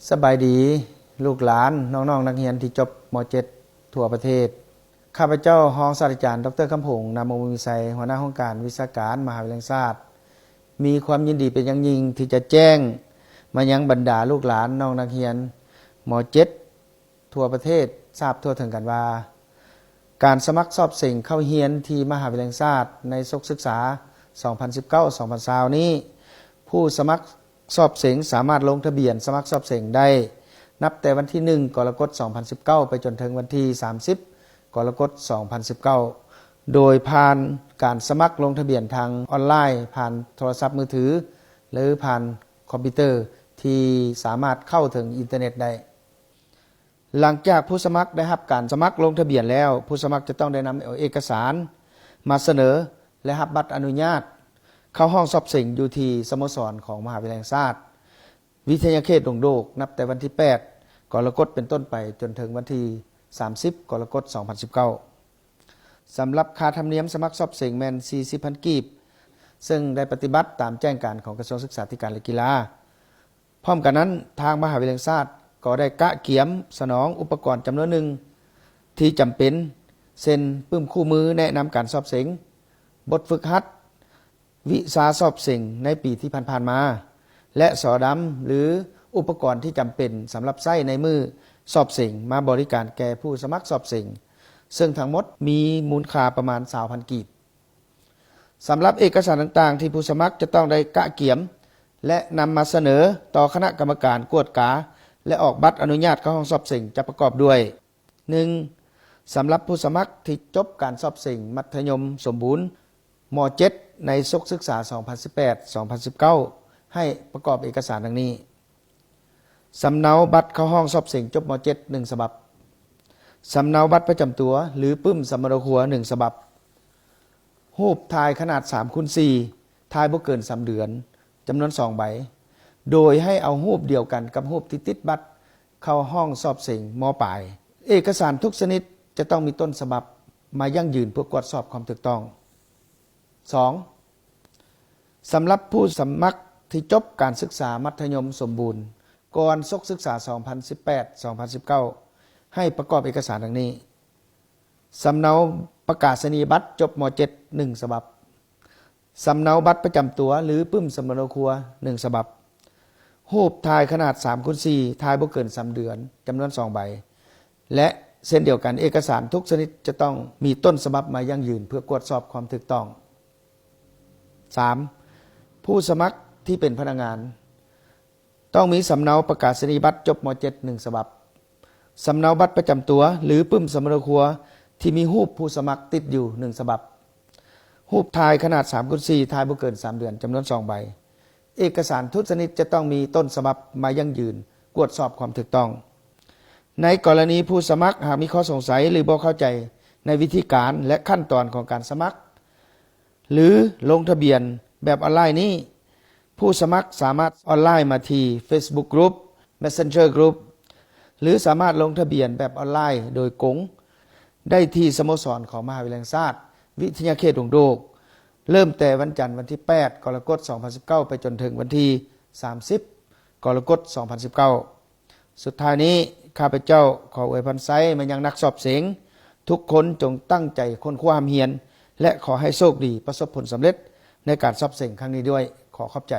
ສະບາຍດີ ລູກຫຼານ ນ້ອງໆ ນັກຮຽນທີ່ຈົບ ມ.ເຈັດ ທົ່ວປະເທດ. ຂ້າພະເຈົ້າ ຮອງສາດສະດາຈານ ດອກເຕີ ຄຳພົງ ນາມວົງວິໄຊ, ຫົວໜ້າຫ້ອງການວິຊາການ ມະຫາວິທະຍາໄລແຫ່ງຊາດ ມີຄວາມຍິນດີເປັນຢ່າງຍິ່ງ ທີ່ຈະແຈ້ງມາຍັງບັນດາລູກຫຼານ ນ້ອງນັກຮຽນ ມ.ເຈັດ ທົ່ວປະເທດ ຊາບທົ່ວເຖິງກັນວ່າ ການສະໝັກສອບເສັງເຂົ້າຮຽນທີ່ມະຫາວິທະຍາໄລແຫ່ງຊາດ ໃນສົກສຶກສາ ສອງພັນສິບເກົ້າ ສອງພັນຊາວນີ້ ຜູ້ສະໝັກສອບເສັງສາມາດລົງທະບຽນສະໝັກສອບເສັງໄດ້ ນັບແຕ່ວັນທີໜຶ່ງ ກໍລະກົດ ສອງພັນສິບເກົ້າ ໄປຈົນເຖິງວັນທີສາມສິບ ກໍລະກົດ ສອງພັນສິບເກົ້າ ໂດຍຜ່ານການສະໝັກລົງທະບຽນທາງອອນລາຍ ຜ່ານໂທລະສັບມືຖື ຫຼື ຜ່ານຄອມພິວເຕີ ທີ່ສາມາດເຂົ້າເຖິງອິນເຕີເນັດໄດ້. ຫຼັງຈາກຜູ້ສະໝັກໄດ້ຮັບການສະໝັກລົງທະບຽນແລ້ວ, ຜູ້ສະໝັກຈະຕ້ອງໄດ້ນຳເອົາເອກະສານມາສະເໜີ ແລະ ຮັບບັດອະນຸຍາດເຂົ້າຫ້ອງສອບເສັງຢູ່ທີ່ສະໂມສອນຂອງມະຫາວິທະຍາໄລແຫ່ງຊາດ ວິທະຍາເຂດດົງໂດກ ນັບແຕ່ວັນທີແປດ ກໍລະກົດ ເປັນຕົ້ນໄປ ຈົນເຖິງວັນທີສາມສິບ ກໍລະກົດ ສອງພັນສິບເກົ້າ. ສຳລັບຄ່າທຳນຽມສະໝັກສອບເສັງແມ່ນສີ່ສິບພັນກີບ, ເຊິ່ງໄດ້ປະຕິບັດຕາມແຈ້ງການຂອງກະຊວງສຶກສາທິການ ແລະ ກິລາ. ພ້ອມກັນນັ້ນ, ທາງມະຫາວິທະຍາໄລແຫ່ງຊາດກໍໄດ້ກະກຽມສະໜອງອຸປະກອນຈຳນວນໜຶ່ງທີ່ຈຳເປັນ ເຊັ່ນ ປຶ້ມຄູ່ມືແນະນຳການສອບເສັງ, ບົດຝຶກຫັດ, ວິຊາສອບເສັງໃນປີທີ່ຜ່ານໆມາ ແລະ ສໍດຳ ຫຼື ອຸປະກອນທີ່ຈຳເປັນສຳລັບໃຊ້ໃນມື້ສອບເສັງ ມາບໍລິການແກ່ຜູ້ສະໝັກສອບເສັງ, ເຊິ່ງທັງໝົດມີມູນຄ່າປະມານຊາວພັນກີບ. ສຳລັບເອກະສານຕ່າງໆທີ່ຜູ້ສະໝັກຈະຕ້ອງໄດ້ກະກຽມ ແລະ ນຳມາສະເໜີຕໍ່ຄະນະກຳມະການກວດກາ ແລະ ອອກບັດອະນຸຍາດເຂົ້າຫ້ອງສອບເສັງ ຈະປະກອບດ້ວຍ: ໜຶ່ງ ສຳລັບຜູ້ສະໝັກທີ່ຈົບການສອບເສັງມັດທະຍົມສົມບູນ ມ.ເຈັດ ໃນສົກສຶກສາ ສອງພັນສິບແປດ ສອງພັນສິບເກົ້າ ໃຫ້ປະກອບເອກະສານດັ່ງນີ້: ສຳເນົາບັດເຂົ້າຫ້ອງສອບເສັງຈົບ ມ.ເຈັດ ໜຶ່ງສະບັບ, ສຳເນົາບັດປະຈຳຕົວ ຫຼື ປຶ້ມສຳມະໂນຄົວ ໜຶ່ງສະບັບ, ຮູບຖ່າຍຂະໜາດສາມຄູນສີ່ ຖ່າຍບໍ່ເກີນສາມເດືອນ ຈຳນວນສອງໃບ, ໂດຍໃຫ້ເອົາຮູບດຽວກັນກັບຮູບທີ່ຕິດບັດເຂົ້າຫ້ອງສອບເສັງ ມ.ປາຍ. ເອກະສານທຸກຊະນິດຈະຕ້ອງມີຕົ້ນສະບັບມາຢັ້ງຢືນເພື່ອກວດສອບຄວາມຖືກຕ້ອງ. ສອງ ສຳລັບຜູ້ສະໝັກທີ່ຈົບການສຶກສາມັດທະຍົມສົມບູນກ່ອນສົກສຶກສາ ສອງພັນສິບແປດ ສອງພັນສິບເກົ້າ ໃຫ້ປະກອບເອກະສານດັ່ງນີ້: ສຳເນົາປະກາສະນີຍະບັດຈົບ ມ.ເຈັດ ໜຶ່ງສະບັບ, ສຳເນົາບັດປະຈຳຕົວ ຫຼື ປຶ້ມສຳມະໂນຄົວ ໜຶ່ງສະບັບ, ຮູບຖ່າຍຂະໜາດສາມຄູນສີ່ ຖ່າຍບໍ່ເກີນສາມເດືອນ ຈຳນວນສອງໃບ ແລະ ເຊັ່ນດຽວກັນ ເອກະສານທຸກຊະນິດຈະຕ້ອງມີຕົ້ນສະບັບມາຢັ້ງຢືນເພື່ອກວດສອບຄວາມຖືກຕ້ອງ. ສາມ ຜູ້ສະໝັກທີ່ເປັນພະນັກງານ ຕ້ອງມີສຳເນົາປະກາສະນີຍະບັດຈົບ ມ.ເຈັດ ໜຶ່ງສະບັບ, ສຳເນົາບັດປະຈຳຕົວ ຫຼື ປຶ້ມສຳມະໂນຄົວທີ່ມີຮູບຜູ້ສະໝັກຕິດຢູ່ ໜຶ່ງສະບັບ, ຮູບຖ່າຍຂະໜາດສາມຄູນສີ່ ຖ່າຍບໍ່ເກີນສາມເດືອນ ຈຳນວນສອງໃບ. ເອກະສານທຸກຊະນິດຈະຕ້ອງມີຕົ້ນສະບັບມາຢັ້ງຢືນກວດສອບຄວາມຖືກຕ້ອງ. ໃນກໍລະນີຜູ້ສະໝັກຫາກມີຂໍ້ສົງໄສ ຫຼື ບໍ່ເຂົ້າໃຈໃນວິທີການ ແລະ ຂັ້ນຕອນຂອງການສະໝັກ ຫຼື ລົງທະບຽນແບບອອນລາຍນີ້, ຜູ້ສະໝັກສາມາດອອນລາຍມາທີ່ Facebook Group, Messenger Group ຫຼື ສາມາດລົງທະບຽນແບບອອນລາຍໂດຍກົງໄດ້ທີ່ສະໂມສອນຂອງມະຫາວິທະຍາໄລແຫ່ງຊາດ ວິທະຍາເຂດດົງໂດກ ເລີ່ມແຕ່ວັນຈັນ ວັນທີແປດ ກໍລະກົດ ສອງພັນສິບເກົ້າ ໄປຈົນເຖິງວັນທີສາມສິບ ກໍລະກົດ ສອງພັນສິບເກົ້າ. ສຸດທ້າຍນີ້ ຂ້າພະເຈົ້າຂໍອວຍພອນໄຊມາຍັງນັກສອບເສັງທຸກຄົນ ຈົ່ງຕັ້ງໃຈຄົ້ນຄວ້າຮ່ຳຮຽນ ແລະ ຂໍໃຫ້ໂຊກດີປະສົບຜົນສຳເລັດໃນການສອບເສັງຄັ້ງນີ້ດ້ວຍ. ຂໍຂອບໃຈ.